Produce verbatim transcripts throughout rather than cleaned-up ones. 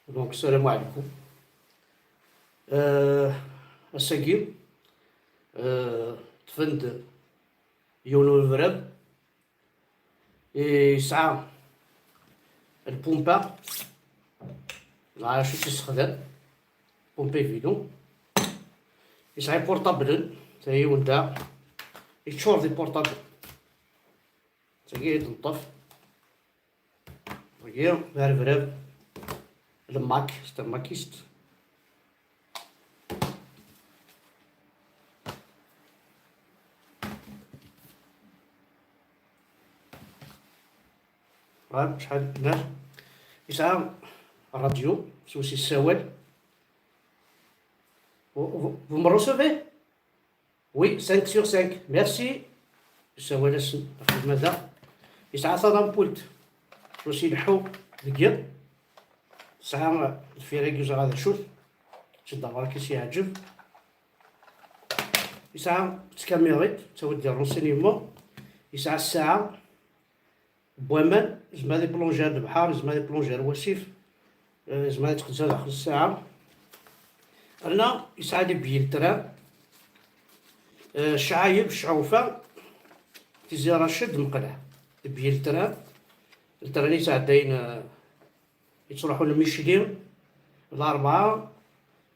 Donc, salam alaikum. Euh, ass-agi, euh, ṭṭfen-d yiwen urebrab, yesɛa lpumpa, neɣ acu i tt-yessexdam, pompe à vélo. Yesɛa iportablen, ta yiwen da, yeččur d iportablen. Tagi i d-neṭṭef. Tagi d arebrab, le Mac, c'est un maquiste. Voilà, شحال هنا. يسعى الراديو، سوسي السوال. Vous, vous, vous me recevez ? Oui, cinq sur cinq. Merci. Usawal-asen, axedma da. Yesɛa taḍampult. Ur s-ileḥḥu deg yiḍ. Tesɛa lfirag ur ẓriɣ d acu-t. Ttedder ɣer-k i s-yeɛǧeb. Yesɛa tkamirit, ttawi-d des renseignements. Yesɛa ssaɛa n waman, yezmer ad iplonji ar lebḥer, yezmer ad iplonji ar wasif, eh, yezmer ad ittqezza daxel ssaɛa. Rna yesɛa les billets de train, eh, cɛayeb, cɛufa, Tizi Racid, Meqleɛ. Les billets de train, ltran i yesɛeddayen, eh, yettruḥun Micli, Larebɛa,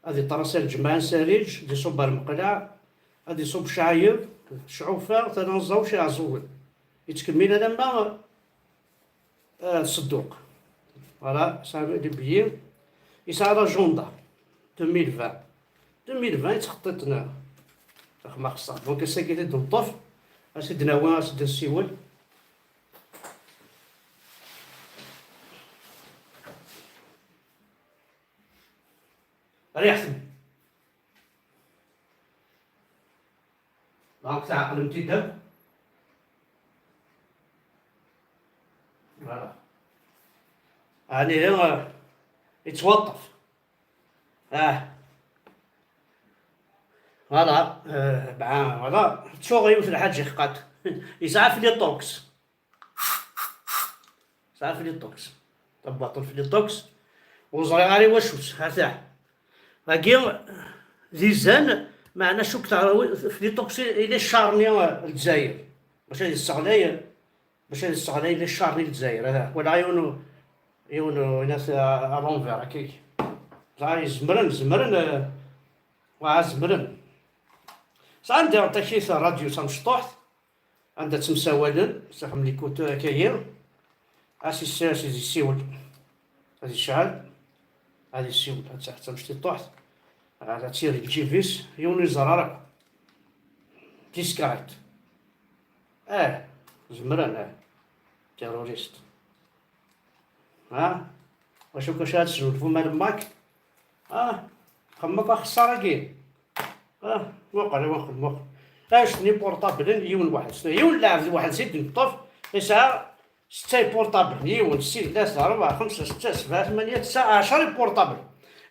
ad iṭras ar Lǧemɛa n Sariǧ, ad iṣubb ar Meqleɛ, ad iṣubb Cɛayeb, Cɛufa, Tananẓa, Uciɛẓuwen. Yettkemmil alamma, eh, Sedduq. Voilà, ça veut dire bien. Yesɛa l'agenda deux mille vingt. Deux mille vingt yettxeṭṭiṭen axmaqsa. Donc, ass-agi ad t-id-neṭṭef, ad t-id-nawi, ad t-id-nessiwel. Riḥet-d. Donc, tɛeqlem-t-id akk. Voilà. Ɛni, eh, yettwaṭṭef. Ah. Voilà. Eh, ben, voilà. Ttuɣ yiwet n lḥaǧa xqat. Yesɛa flitox. Yesɛa flitox. Tabbaṭ n flitox. Ur ẓriɣ ara i wacu-tt. Ata. Dagi, d izan, meɛna cukkeɣ flitox i, i les charniers n Lezzayer. Maca yesseɣlay Bac ad yesseɣlay les charniers n Lezzayer. Walaɣ yiwen u-, yiwen u-, inat à l'envers, akkagi. Dɣa zemren, zemren, eh, wa zemren. Sɛan diɣen takit rradyu tamecṭuḥt, anda ttemsawalen, s axem l'écouteur akkagi. As yessiwel. Ad yecɛel, ad yessiwel, ad taɣ tamecṭuḥt, ad tt-yerr deg lǧib-is, yiwen ur yeẓri ara akk. Discret. Ah, zemren, ah. Terrorist. Ha? Wacu kac ad tesnulfum ar Mac? Ah, xemmem akk axeṣṣar-agi. Ah, muqel, muqel, muqel. Anect-nni portablen, yiwen waḥed. Yiwen lɛebd waḥed i d-neṭṭef, yesɛa setta iportablen, yiwen, sin, tlata, rebɛa, xemsa, setta, sebɛa, tmanya, tesɛa, ɛecra iportablen.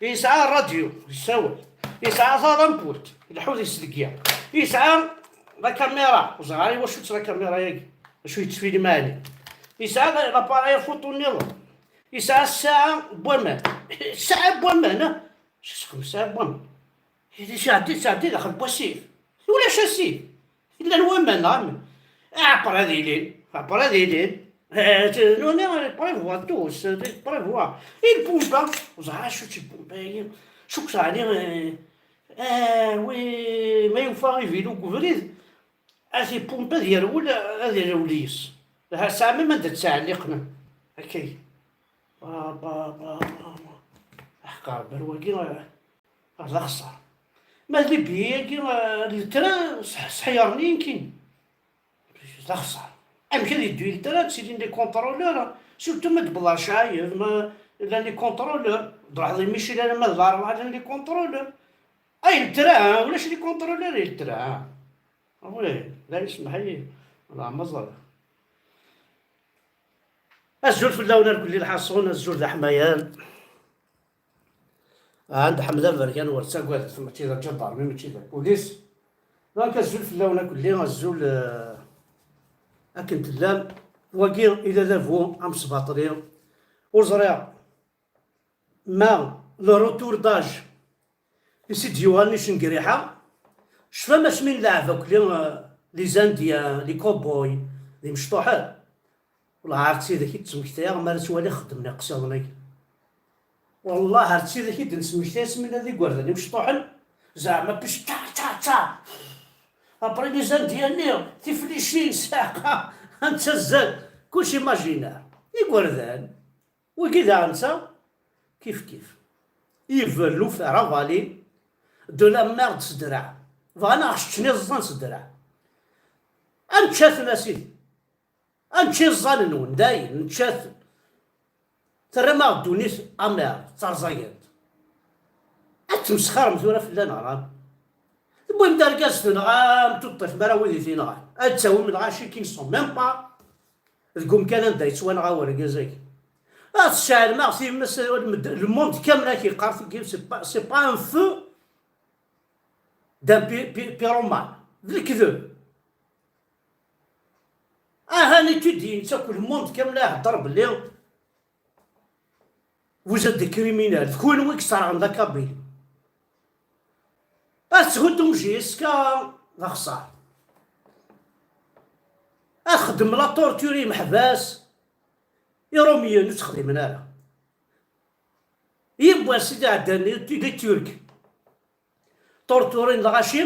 Yesɛa rradyu, yessawal. Yesɛa taḍampult, ileḥḥu deg-s deg yiḍ. Yesɛa la caméra, ur ẓriɣ ara i wacu-tt la caméra-yagi. Acu yettfilm ɛni? Yesɛa la-, l'appareil photo nniḍen. Yesɛa ssaɛa n waman. Ssaɛa n waman, ah? Ssaɛa n waman. Yella sɛeddi, sɛeddi daxel n wasif. Ulac asif. Llan waman, neɣ amek? Après ad ilin. Après ad ilin. Eh, nuni, il prévoit tout, il prévoit. Il pompe, ur ẓriɣ acu-tt lpumpa-agi. Cukkeɣ teɛni, eh, eh, wi, ma yufa ivilu deg ubrid, ad t-ipumpe, ad yerwel, ad irewel yes. Ha, sɛa même anda ttɛelliqen. Akkagi. Ba, ba, ba, ba, ba. Aḥeqq Rebbi, wagi, eh, Ah, d axeṣṣar. Ma d les billets-agi, eh, le train, seḥ-, seḥyaren-iyi nekkini. D axeṣṣar. Amek ad yeddu le train, ttilin les contrôleurs, surtout ma d-wwḍeɣ Cɛayeb, ma llan les contrôleurs, d-ruḥeḍ imicil alamma d Larebɛa, llan les contrôleurs. Ay, le train, ulac les contrôleurs, le train. Ah oui, la yesmeḥ-iyi, leɛmer ẓriɣ. Azul fell-awen, irkelli lḥaṣun, azul d aḥmayan. Ɛand Ḥmed Aberkan, ur ttagadet, mačči d aǧadarmi, mačči d apulis. Donc, azul fell-awen akelli, azul, eh, akken tellam. Wagi i d adabu amesbaṭli. Ur ẓriɣ Ma le retour d'âge i s-d-yuɣalen icengriḥa, cfam asmi nleɛɛeb akk li, les Indiens, les cowboys, d imecṭuḥen. Wellah ar d tidak i d-ttmektayeɣ mi ara ttwaliɣ xeddmen iqsiḍen-agi. Wellah ar d tidak i d-nettmektay asmi nella d igerdan imecṭuḥen, zeɛma pis tša tša tša. Après les Indiens-nni, tiflicin, ssɛaqa, anta zzal, kullec imaginaire. Igerdan, wigi daɣen netta, kif kif. Ils veulent nous faire avaler de la merde s ddreɛ. Bɣan a ɣ-ččen iẓẓan s ddreɛ. Ad nečča-ten a sidi. Ad nečč iẓẓan-nwen, dayen, nečča-ten. Terram-aɣ ddunit amère, d tarẓagant. Ad tmesxirem tura fell-aneɣ, neɣ? Tewwim-d argaz tenɣam, tuṭṭif mara wid i t-inɣan. Ad tawim lɣaci qui ne sont même pas deg umkan anda yettwanɣa urgaz-agi. Ad tceɛlem-aɣ times, le monde kamel ad k-yeqqar, c'est pas, c'est pas un feu d'un pi-, pi-, pyromane. D lekdeb. Aha, nitudin, netta akk le monde kamel ihedder belli vous êtes des criminels, d kunwi i yesserɣen la Kabylie. Ad teshuddum J S K, d axeṣṣar. Ad txeddem la torture i yimeḥbas, Iṛumyen ur ttxeddimen ara. Yiwwas i d-iɛeddan, les Turcs. Torturin lɣaci,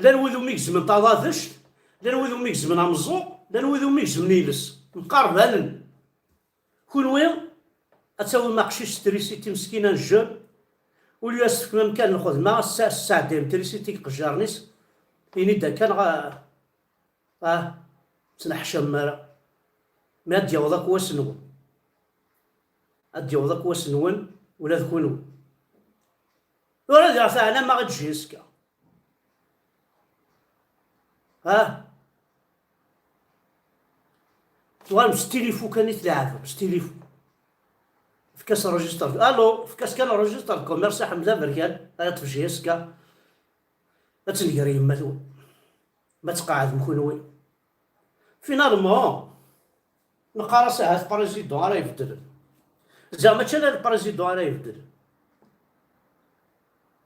llan wid umi gezmen taḍadect, llan wid umi gezmen ameẓẓuɣ, llan wid umi gezmen iles. Mqarbanen. Kunwi, ad tawim aqcic s trisiti meskin, un jeune, au lieu ad s-tefkem amkan n lxedma, ad s-, ad s-tesɛeddayem trisiti deg iqejjaren-is, ini-d akka neɣ, ah, ttneḥcamem ara. Mi ad d-yaweḍ akk wass-nwen. Ad d-yaweḍ akk wass-nwen, ula d kunwi. Tura diɣ teɛnam-aɣ-d J S K. Ha? Tuɣalem s tilifu kan i tleɛbem, s tilifu. Efk-as register. Allo, efk-as kan register de commerce, Ḥmed Aberkan, ad yeṭṭef J S K. Ad tenger yemma-twen. Ma tqeɛdem kunwi. Finalement, neqqar-as ahat président ara ibeddlen. Zeɛma mačči ala le président ara ibeddlen.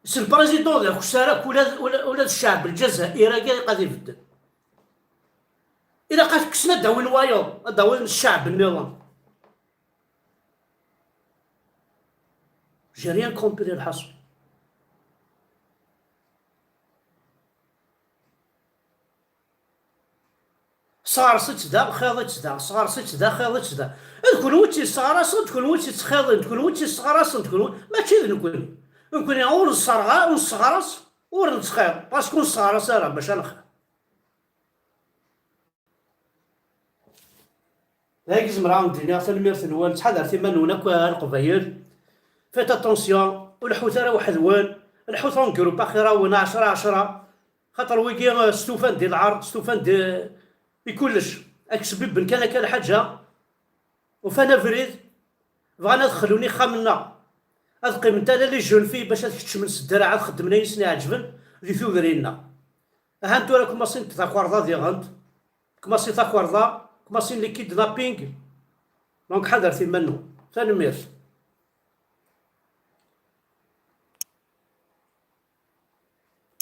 S le président d akessar akk, ula d, ula, ula d ccɛeb n Lezzayer-agi ilaq ad ibeddel. Ilaq ad kksen ad d-awin wayeḍ, ad d-awin ccɛeb nniḍen. J'ai rien compris lḥaṣul. Sɣerset da, xiḍet da, sɣerset da, xiḍet da. D kunwi i tt-yesseɣrasen, d kunwi i tt-yettxiḍin, d kunwi i tt-yesseɣrasen, d kunwi, mačči d nekkni. Nekkni ur nesserɣ-, ur nesseɣras, ur nettxiḍ, parce que ur nesseɣras ara, bac ad nxiḍ. D agi zemreɣ ad wen-d-iniɣ tanemmirt-nwen, ttḥadaret iman-nwen akk a Leqbayel. Faites attention, ur leḥḥut ara weḥd-wen, leḥḥut en groupe axir-awen ɛecra ɛecra, xaṭer wigi, eh, stufan di lɛerḍ, stufan di, i kullec, ad k-sbibben kan akka lḥaǧa, ufan abrid, bɣan ad xlun ixxamen-nneɣ, ad qqimen tala les jeunes filles bac ad keččmen s ddreɛ, ad xeddmen ayen i sen-iɛeǧben di tudrin-nneɣ. Ahan tura kmasin takerḍa diɣen, kmasin takerḍa, kmasin les kidnappings. Donc ḥadret iman-nwen. Tanemmirt.